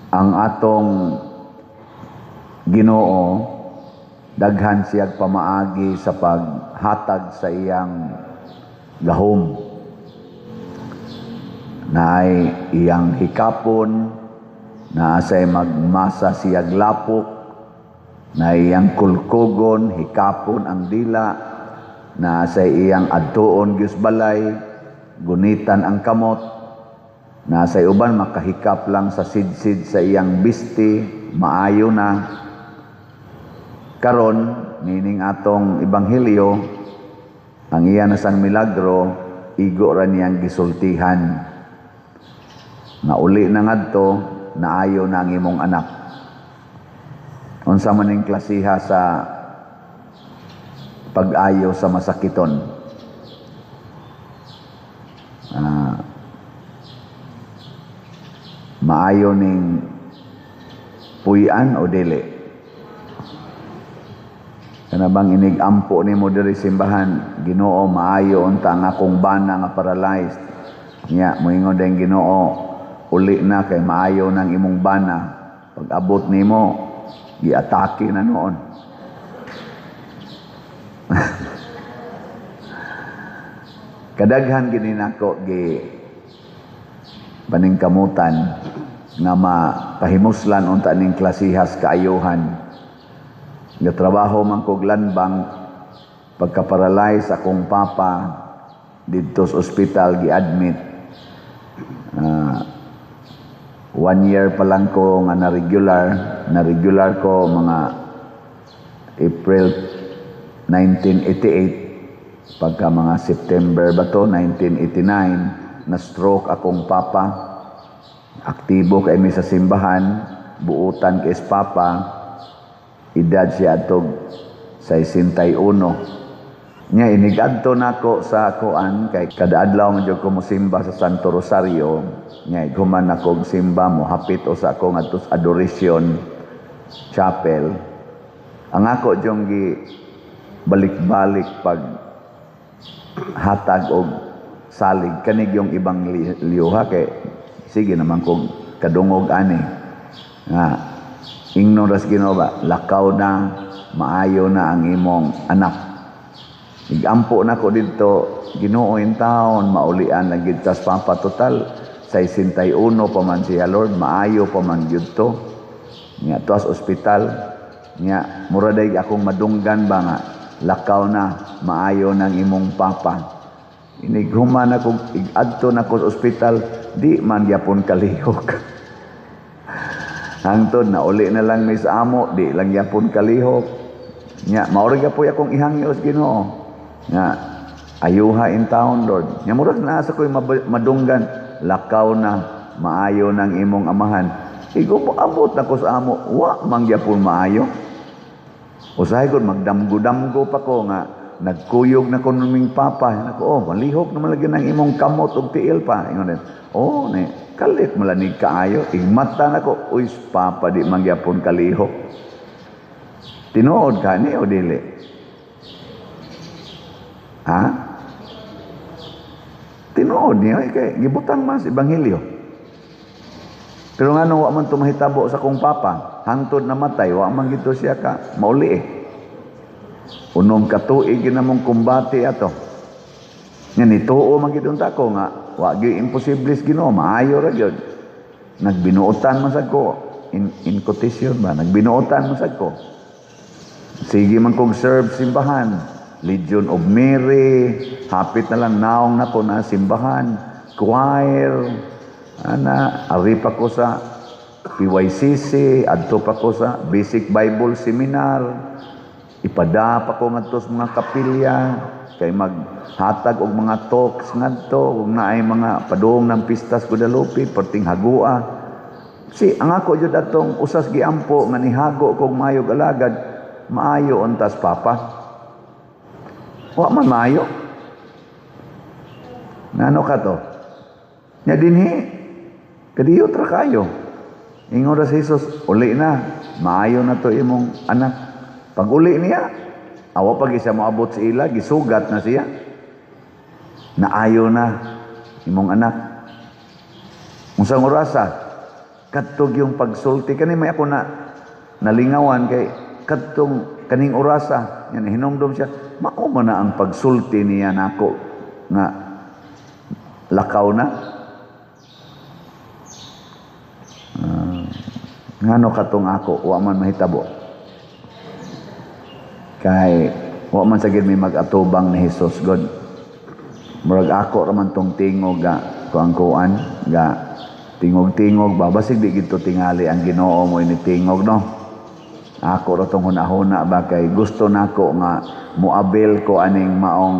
Ang atong Ginoo, daghan siyag pamaagi sa paghatag sa iyang gahom. Naay iyang hikapon, naa say magmasa siyag lapok, na iyang kulkugon, hikapon ang dila, naa say iyang adtuon gyud balay, gunitan ang kamot, naa say uban makahikap lang sa sidsid sa iyang bisti, maayo na. Karon, nining atong ebanghelyo, ang iya na sang milagro, igo ra niyang gisultihan. Nga uli na ngadto, naayo na ang imong anak. Unsa man ning klasiha sa pag-ayo sa masakiton? Maayo ning puy-an o dili? Kana bang inig ampo nimo diri simbahan, "Ginoo, maayo unta ang akong bana nga paralyzed." Nya moingon din Ginoo, "Uli na kay maayo nang imong bana." Pag abot nimo, giatake na noon. Kadaghan gini nako gi paningkamutan nga mapahimuslan unta ning klasihas kaayuhan. Gatrabaho man kog Land Bank, pagka-paralyze akong papa didto sa ospital gi-admit. 1 year pa lang ko nga na regular ko mga April 1988, pagka mga September ba to 1989, na stroke akong papa. Aktibo kay mi sa simbahan, buutan kay papa, edad siya atog 61. Nya inigadto nako sa kuan kay kada adlaw man jud ko mosimba sa Santo Rosario. Nya human ako og simba, mo hapit o sa ako ngadto sa Adoration Chapel. Ang ako jung gi balik-balik pag hatag og salig kanig yung ibang liyuha kay sige naman kog kadungog ani nga ingnon ras Ginoo ba, "Lakaw na, maayo na ang imong anak." Igampo na ko didto, "Ginoo, in town maulian lang gid tas papa, total 61 pa man siya, Lord, maayo pa man gyud to." Nya tuas ospital, nya mura day akong madunggan ba nga, "Lakaw na, maayo nang imong papa." Inig human ako, igadto na ko sa ospital, di man gyapon kalihok. Hangtod na uli na lang mi sa amo, di lang gyapon kalihok. Nya mao ra gyapon akong ihangyo sa Ginoo nga ayuha in town, Lord. Nya murag naa sa ko'y madunggan, "Lakaw na, maayo nang imong amahan." Igo abot na ko sa amo, wa man gyapon maayo. Usahay gud magdamgo-damgo pa ko nga nagkuyog na ko naming papa. Nako, "Oh, malihok naman lagi ng imong kamot og tiil pa." Ingon din, "Oh, ni kalit malanig kaayo." Igmata nako, "Uy, papa, di man gyapon kalihok." Tinuod ka ni o dili? Ha? Tinuod niyo eh, kay gibutang man sa ebanghelyo. Pero ngano wa man tumahitabo sa kong papa, hangtod namatay, wa man gito siya ka mauli eh. 6 ka tuig ginamong kumbate ato. Nga nituo man gid unta ko nga wa gyud imposible sa Ginoo, maayo ra gyud. Nagbinuotan man sad ko in quotation ba, nagbinuotan man sad ko. Sige man kog serve simbahan, Legion of Mary, hapit na lang naong nako na simbahan, choir, ana, ari pa ko sa PYCC, adto pa ko sa Basic Bible Seminar, ipada pa ko ngadto sa mga kapilya, kay maghatag og mga talks ngadto, ug naay mga padung ng pistas Guadalupe, perting hagua. Si ang ako jud atong usas giampo nga nihago kog maayog alagad, maayo untas papa. Wa man maayo. Ngano ka to? Nya dinhi kadiyot ra kayo. Ingon ra si Jesus, "Uli na, maayo na to imong anak." Pag uli niya, awa pag isa moabot sa ila, gisugat na siya. Naayo na imong anak. Unsang orasa? Kadtog yung pagsulti kani may ako na nalingawan kay kadtong kaning orasa yan, hinumdum siya, mao man na ang pagsulti niya nako nga lakaw na. Ngano katong ako wa man mahitabo, kay wa man sa gid may mag-atubang ni Jesus God. Murag ako ra man tong tingog ga kuang-kuan ga tingog-tingog ba, basig di gito tingali ang Ginoo mo ini tingog, no? Ako ra tong hunahuna ba, kay gusto nako nga moabil ko aning maong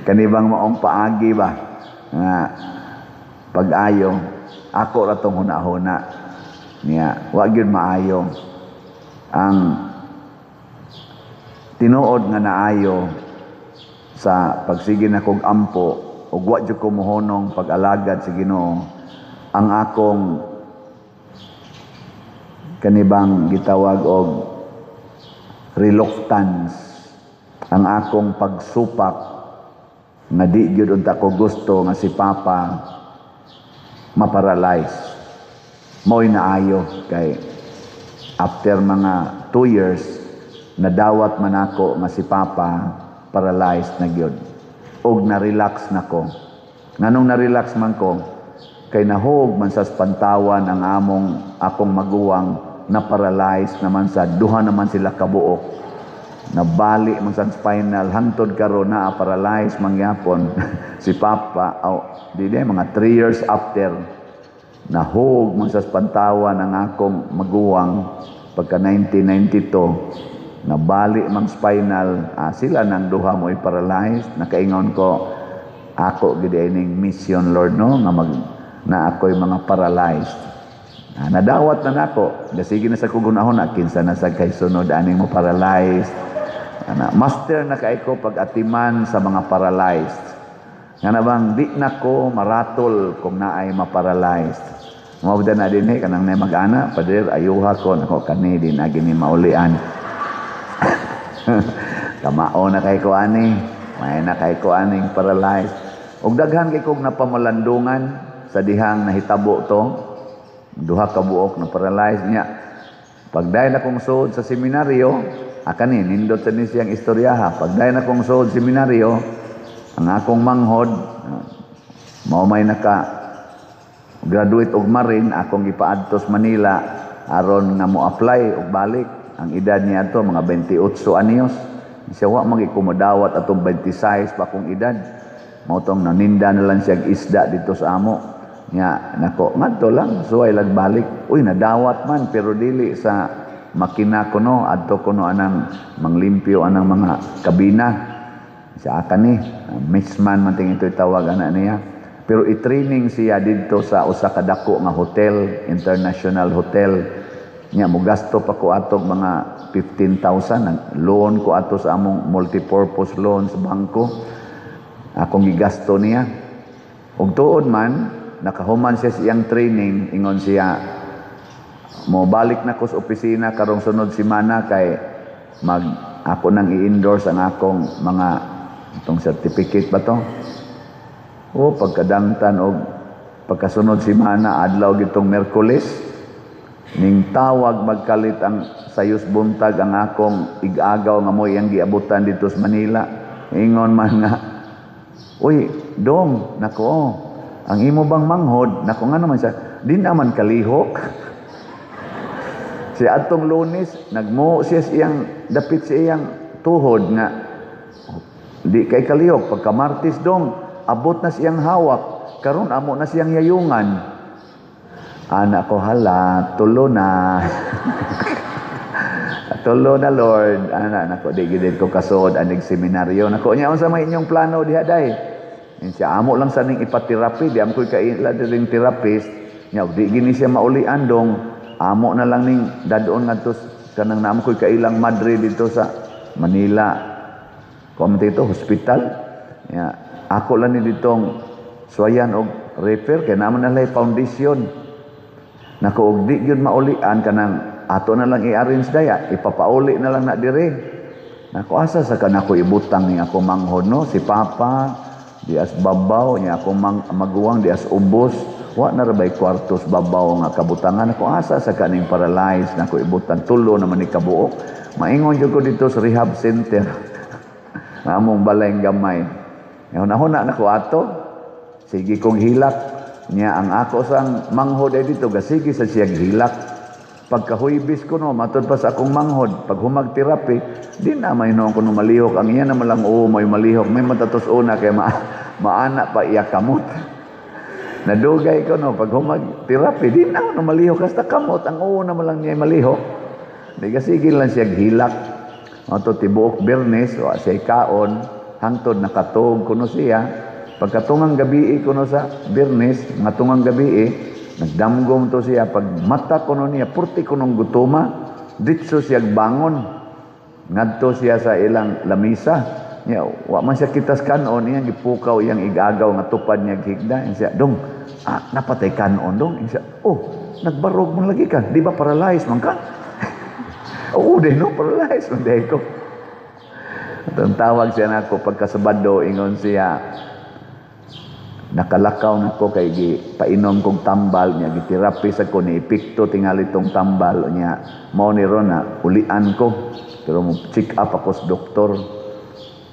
kanibang maong paagi ba nga pag-ayo. Ako ra tong hunahuna niya, wa gyud maayo. Ang tinuod nga naayo sa pagsige na kog ampo ug wa jud ko mohonong pag-alagad sa Ginoo, ang akong kanibang gitawag og reluctance, ang akong pagsupak nga di gyud unta ko gusto nga si Papa maparalyze, mo'y naayo kay after mga 2 years nadawat man ako nga si Papa paralyzed na gyud og na-relax na ko. Nganong na-relax man ko? Kay nahog man sa Pantawan ang among akong maguwang, na paralyzed naman sa duha naman sila kabuok, nabali man sa spinal. Hangtod karon na paralyzed mangyapon si Papa. Aw di di mga 3 years after, nahog man sa Pantawan ang akong maguwang pagka 1992, nabali mang spinal. Sila nang duha mo paralyzed. Nakaingon ko, ako gid ining mission, Lord, no, nga mag na ako'y mga paralyzed. Nadawat na nako. Dasige na sa kugunahon na kinsa na sa kay sunod aning mo paralyzed. Ana, master na kay ko pag-atiman sa mga paralyzed. Nga na bang di na ko maratol kung naay ma-paralyzed. Mao na din eh, kanang na mag-ana, "Pader, ayuha ko." Nako, kani di na gini maulian. Kamao na kay ko ani. May na kay ko aning paralyzed. Og daghan kay kog napamalandungan sa dihang nahitabo to. Duha ka buok na paralyzed niya. Pagdayon akong suod sa seminaryo, akani nindot sa ni siyang istoryaha. Pagdayon akong suod seminaryo, ang akong manghod mao may naka graduate og Marine, akong gipaadto sa Manila aron nga mo apply og balik. Ang edad niya ato mga 28 anyos. Siya wa man kumodawat atong 26 pa akong edad. Mao tong naninda na lang siya isda dito sa amo. Nya nako, ngadto lang suway lag balik. Uy, nadawat man pero dili sa makina kuno, adto kuno anang manglimpyo anang mga kabina. Sa akan ni messman man ting ito tawag ana niya. Pero i-training siya didto sa usa ka dako nga hotel, international hotel. Nya mogasto pa ko atog mga 15,000, nag loan ko ato sa among multipurpose loan sa bangko. Akong gigasto niya. Ug tuod man, nakahuman siya sa iyang training, ingon siya, "Mo balik na ko sa opisina karong sunod semana kay mag ako nang i-endorse ang akong mga itong certificate ba to." O pagkadangtan og pagkasunod semana, adlaw gitong Merkules, ning tawag magkalit ang sayos buntag ang akong igagaw nga mo'y ang giabutan dito sa Manila. Ingon man nga, "Uy, dong, nako, ang imo bang manghod?" Nako, nga naman siya, di naman kalihok. Si atong Lunes, nagmo siya sa iyang dapit sa iyang tuhod nga di kay kalihok. Pagka Martes, dong, abot na siyang hawak. Karon amo na siyang yayungan. Ana ko, hala, tulo na. Tulo na, Lord. Ana, nako, di gid ko kasuod anig seminaryo. Nako, nya unsa may inyong plano diha day? Siya, amo lang sa ning ipaterapi, di am ko'y kaila diring therapist. Nya di gini siya maulian, dong. Amo na lang ning dadon ngadto kanang naamo ko'y kailang madre dito sa Manila. Kuan ito, hospital. Ya, ako lang ni ditong suwayan og refer kay naman na foundation. Nako, og di gyud maulian, kanang ato na lang i-arrange daya, ipapauli na lang na dire. Nako, asa sa kanako ibutang ni ako manghod, no? Si Papa di as babaw niya, ako maguwang di as ubos. Wa na ra bay kwartos babaw nga kabutangan ako, asa sa kaning paralyzed nako ibutang, tulo naman ni kabuok. Maingon jud ko dito sa rehab center. Among balay gamay. Huna-huna nako ato. Sige kong hilak niya ang ako sang manghod ay dito gasige sa siyang hilak. Pagkahuybis ko no, matod pa sa akong manghod, pag humag therapy, di na may noon ko no malihok. Ang iya naman lang, oo, may malihok. May matatos una kay maana pa iya kamot. Nadugay ko no, pag humag therapy, di na no malihok. Hasta kamot, ang oo naman lang niya malihok. Di kasige lang siya hilak. Ato tibuok Biyernes, wa siya kaon, hangtod nakatog kuno siya. Pagkatungang gabi kuno sa Biyernes, nga tungang gabi, nagdamgom to siya, pag mata kuno niya, purti kunong gutuma, ditso siya bangon. Ngadto siya sa ilang lamisa. Niya, wa man siya kitas kanon, iyang gipukaw, iyang igagaw nga tupad niya higda. Siya, "Dong, napatay kanon, dong." Siya, "Oh, nagbarog man lagi ka. Di ba paralyzed man ka?" "Oo, di no, paralyzed man di ko." At ang tawag siya nako pagkasabado, ingon siya, nakalakaw na ko kay gi painom kog tambal niya, giterapi sa ko ni epekto tingali tong tambal niya, mao ni ron na ulian ko, pero mo check up ako sa doktor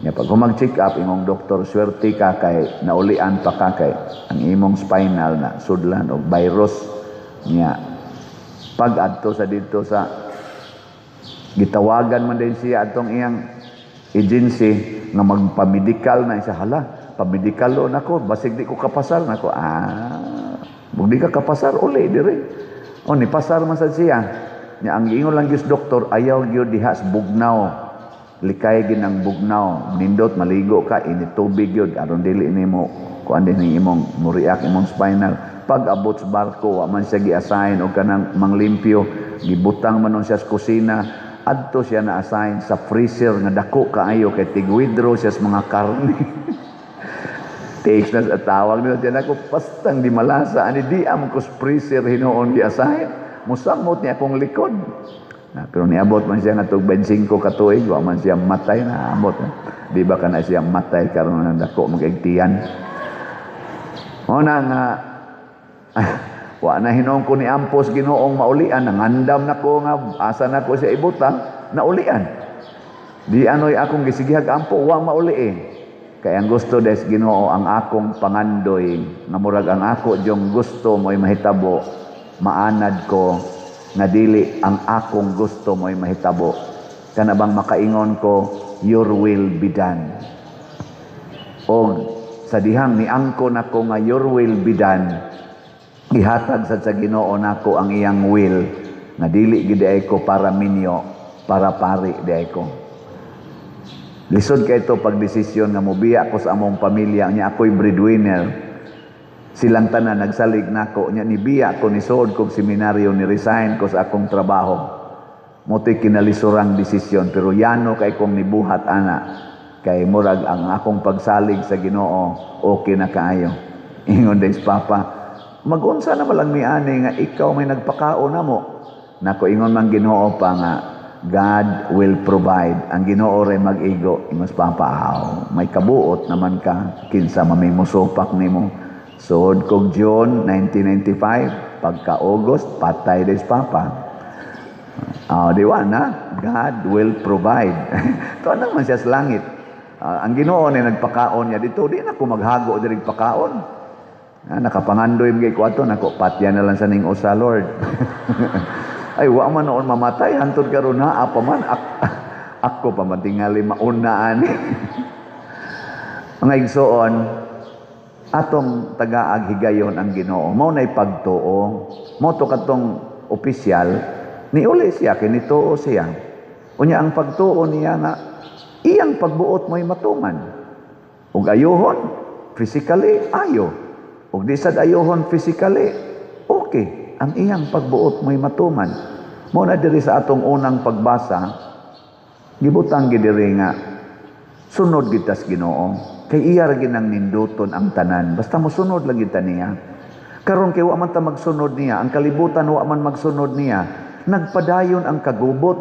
niya. Pag humag check up, ingong doktor, "Swerte ka kay naulian pa ka, kay ang imong spinal na sudlan og virus." Niya pag adto sa dito sa gitawagan man din siya atong iyang agency nga magpamedikal na siya. "Hala, pamedikal nako, basig di ko kapasar." Nako, "Ah, di ka kapasar, uli dire." O ni pasar man sad siya nya. Ang giingon lang gyud doktor, ayaw gyud diha sa bugnaw, likay ginang bugnaw, nindot maligo ka init tubig gyud aron dili nimo kuan din imong muriak imong spinal. Pag abot sa barko, wa man siya gi-assign og kanang manglimpyo, gibutang man nun siya sa kusina. Adto siya na assign sa freezer nga dako kaayo kay tig-withdraw siya sa mga karne. Takes na sa tawag nila siya nako, "Pastang di malasa ani, di am ko sa freezer hinuon gi-assign, musamot niya akong likod." Na, pero niabot man siya nga tug 25 ka tuig, wa man siya matay na abot. Di ba kana siya matay karon na dako magaigtiyan. O na nga wa na hinuon ko ni ampos Ginoong maulian, nangandam na ko nga asa na ko siya ibutang, naulian. Di anoy akong gisigihag ampo, wa mauli eh. Kaya ang gusto des Ginoo, ang akong pangandoy nga murag ang ako diyong gusto mo'y mahitabo, maanad ko nga dili ang akong gusto mo'y mahitabo. Kana bang makaingon ko, "Your will be done." Og sa dihang niangko nako nga "Your will be done," gihatag sad sa Ginoo nako ang iyang will nga dili gid ay ko para minyo, para pari di ay ko. Lisod kay ito pag desisyon nga mobiya ko sa among pamilya niya, ako'y breadwinner. Silang tanan nagsalig nako niya, nibiya ko, nisuod kog seminaryo, ni resign ko sa akong trabaho. Moto'y kinalisurang desisyon, pero yano kay kong nibuhat ana kay murag ang akong pagsalig sa Ginoo okay na kaayo. Ingon des Papa, "Magunsa na malang miani nga ikaw may nagpakaon namo." Nako, ingon man Ginoo pa nga God will provide. Ang Ginoo ray mag-igo. Ingos Papa, "Aw, may kabuot naman ka, kinsa mamay mosupak nimo." Suod kog June 1995, pagka August patay des Papa. Ah, di ba na? God will provide. Tuwa naman siya sa langit. Ah, ang Ginoo ni nagpakaon niya dito, di na ko maghago diri pakaon. Ah, nakapangandoy mga ko ato nako, patya na lang sa ning usa, Lord. Ay, wa man noon mamatay hantod karon na apa man ako pa matingali mauna ani. Mga igsoon, atong tagaag higayon ang Ginoo. Mao nay pagtuo. Mo to katong opisyal niuli siya kay nituo siya. Unya ang pagtuo niya nga iyang pagbuot mo'y matuman. Ug ayuhon physically, ayo. Ug di sad ayuhon physically, okay. Ang iyang pagbuot mo'y matuman. Mo na diri sa atong unang pagbasa, gibutang gid diri nga sunod kita sa Ginoo. Kay iya ra ginang ninduton ang tanan. Basta mosunod lang kita niya. Karon kay wa man ta magsunod niya, ang kalibutan wa man magsunod niya. Nagpadayon ang kagubot,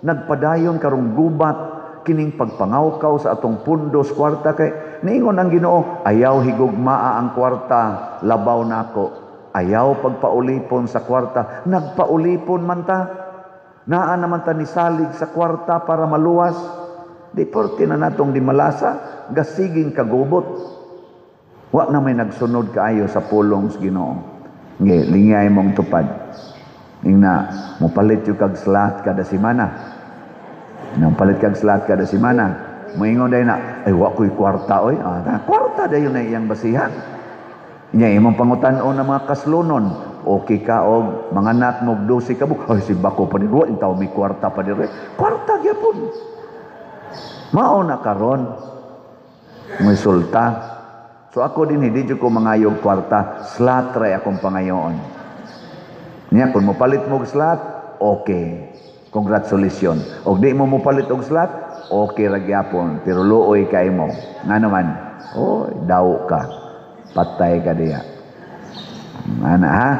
nagpadayon karong gubat kining pagpangawkaw sa atong pundos kwarta, kay niingon ang Ginoo, "Ayaw higugmaa ang kwarta, labaw nako." Ayaw pagpaulipon sa kwarta. Nagpaulipon man ta. Naa naman ta nisalig sa kwarta para maluwas. Di porte na natong di malasa, gasiging kagubot. Wa na may nagsunod kaayo sa pulong sa Ginoo. Nge, lingay mong tupad. Ingna, mopalit yung kag slot kada semana. Nang palit kag slot kada semana. Moingon dayon na, "Ay, wa ko'y kwarta oy." Ah, kwarta dayon na iyang basihan. Nya imong pangutan-on ng mga kaslonon. Okay ka og manganak mo og 12 ka buok. "Ay, simba ko pa diri, wa may kwarta pa diri." Kwarta gyapon. Mao na karon. Resulta. So ako din, hindi jud ko mangayog kwarta, slot ra akong pangayoon. Nya kung mopalit mo og slot, okay. Congratulations. Og di mo mopalit og slot, okay ra gyapon, pero luoy kay mo. Nga naman, oy, daw ka. Patay ka diya. Ana ha?